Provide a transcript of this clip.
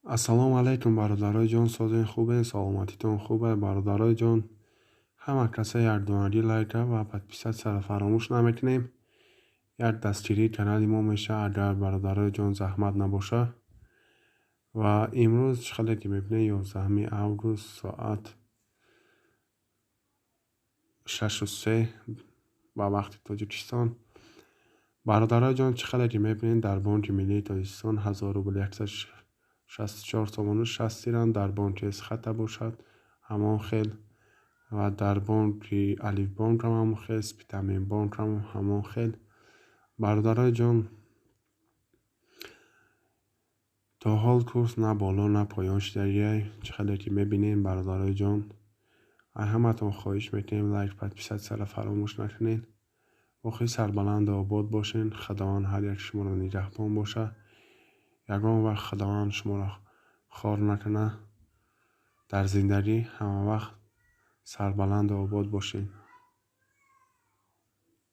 Ассалому алайкум, бародарои ҷон, созен, хубен, саломатитон хубе, бародарои ҷон. Ҳама каса якдонагӣ лайка ва подписатсияро фаромӯш намекунем. Як дастгирии канали мо мешавад, агар, бародарои ҷон, заҳмат набошад. Ва имрӯз, чӣ хеле ки мебинед, 11 август, соат 6:03 ба вақти Тоҷикистон. Бародарои ҷон, чӣ хеле ки мебинед, дар Бонки Миллии Тоҷикистон 1000 рубл 164 сомону 60 тирам, дар бонки Эсхата бошад ҳамон хел ва дар бонки Алифбонк ҳам ҳамон хел, Спитаменбонк ҳам ҳамон хел. Бародарои ҷон, то ҳол курс на боло, на поён шудагиай. Чӣ хеле ки мебинем, бародарои ҷон, аз ҳаматон хоҳиш мекунем, лайк, подписатсияро фаромӯш накунед. Воқеъ сарбаланду обод бошен. Худованд ҳар як шуморо нигаҳбон бошад. Ягон вақт Худованд шуморо хор накунад. Дар зиндагӣ ҳама вақт сарбаланду обод бошед.